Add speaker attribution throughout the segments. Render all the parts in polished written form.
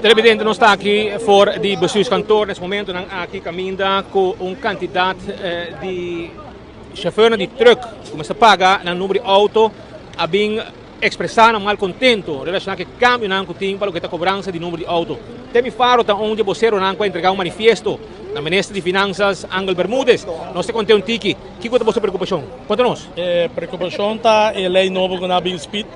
Speaker 1: Televidente, nos ta aki for di bestuurskantoor nes momentonan aki kaminda ku un kantidat di shofèrnan di trùk ku mester paga nan number di outo a bin ekspresá nan malkontento relashoná ku e kambionan ku tin pa loke ta kobransa di number di outo. Temi Faro ta un di e boseronan ku a entregá un manifiesto na minister di Finansas Angel Bermudez. Nos ta konta un tiki kiko ta boso preokupashon. Konta nos.
Speaker 2: E preokupashon ta e lei nobo ku nan a bin spit.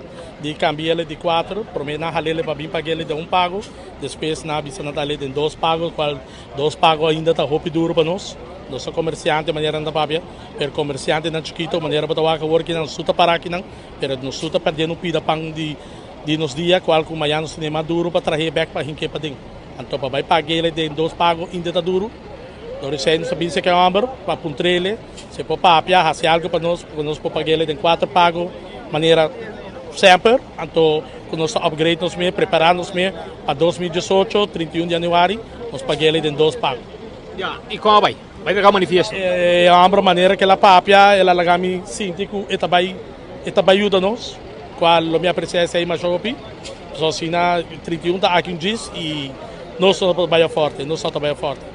Speaker 2: Di cambiele di cuatro, prome nan halele pa bin paguele den un pago, despues nan a bisa nan ta hale den dos pago, cual dos pago ainda ta hopi duro pa nos. Nos ta comerciante manera nan ta papia, pero comerciantenan chikito manera bo ta wak awor kinan su ta para kinan, pero nos su ta perdiendo un pida pan di di nos dia cual cu mañana nos tene mas duro pa trahe bek pa hinke paden. Anto pa bay paguele den dos pago ainda ta duro. Dor esey nos a bin seke homber pa puntrele. Se por papia, hasi algo pa nos, ku nos por pag'el den kuater pago manera semper. Anto ku nos ta upgrade nos mes, prepará nos mes pa 2018, 31 di januari, nos pag'el den dos pago.
Speaker 1: Ya, i kon a bai? Bai entrega un manifiesto?
Speaker 2: E homber manera ku el a papia, el a laga mi sinti ku e ta bai, e ta bai yuda nos, kual lo mi apresia esei masha hopi. Pasobra asina 31 ta aki un djis i nos no ta bai forte, nos no ta bai forte.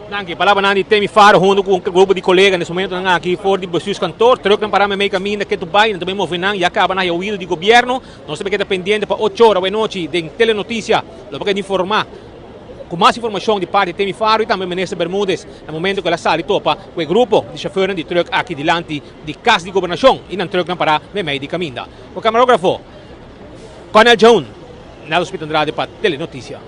Speaker 1: Danki. Palabranan di Temi Faro hunto cu un grupo di colega nes momentonan aki for di bestuurskantoor. Trucknan para meimei caminda ke tu bay, nan ta bay move nan, ya caba nan haya oido di gobierno. Nos ta bay keda pendiente pa ocho ora awenochi den Telenoticia. Lo bay keda informa cu mas informacion di parti di Temi Faro y tambe Minister Bermudez na momento cu el a sali topa cu e grupo di chauffeurnan di truck aki dilanti di Cas di Gobernacion y nan trucknan para meimei di caminda. Cu camarografo Cornel Jones, Nelson Smith Andrade pa Telenoticia.